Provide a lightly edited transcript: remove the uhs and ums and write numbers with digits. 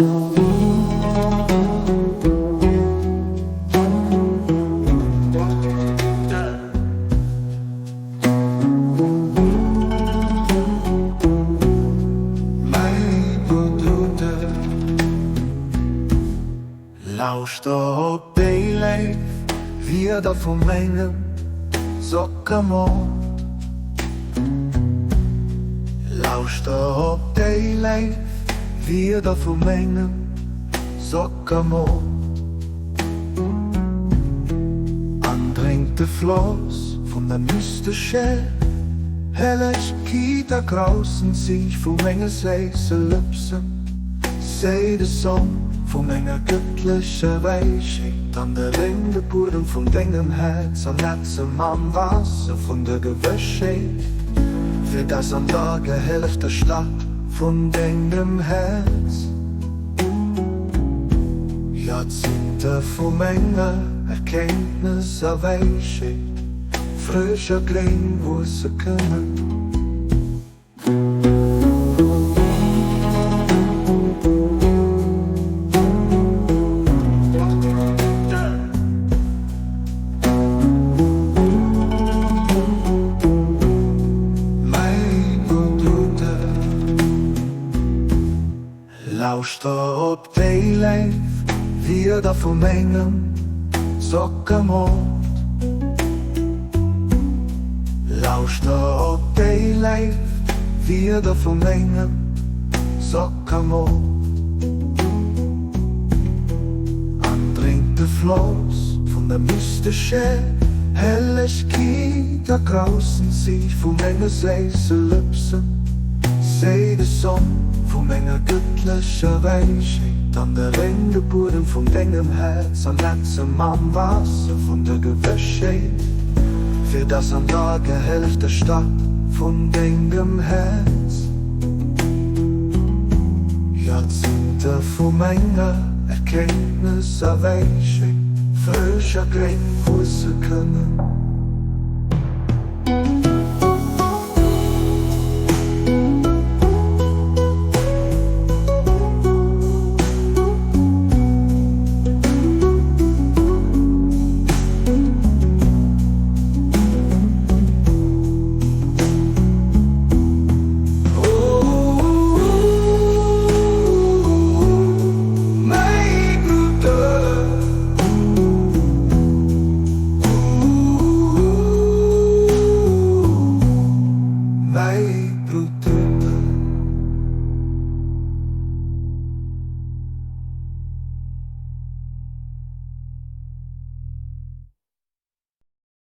Mäi Brudder, lauschter op déi léif Wierder vu mengem Sockermond. Lauschter op déi léif Wierder vu mengem Sockermond. An drénk de Floss vun der mystescher Hellegkeet a groussen Zich vu menge séisse Lëpsen. Séi de Song vu menger gëttlecher Wäisheet an de rénge Buedem vun dengem Häerz an netze mam Waasser vun der Gewëssheet, fir dass an der gehellegter Stad vun dengem Häerz Joerzinte vu menger Erkenntnes a Wäisheet frësch a gréng wuesse kënnen. Mäi Brudder, lauschter op déi léif Wierder vu mengem Sockermond. Lauschter op déi léif Wierder vu mengem Sockermond. An drénk de Floss vun der mystescher Hellegkeet a groussen Zich vu menge séisse Lëpsen. Séi de Song vu menger gëttlecher Wäisheet an de rénge Buedem vun dengem Häerz an netze mam Waasser vun der Gewëssheet, fir dass an der gehellegter Stad vun dengem Häerz Joerzinte vu menger Erkenntnes a Wäisheet frësch a gréng wuesse kënnen.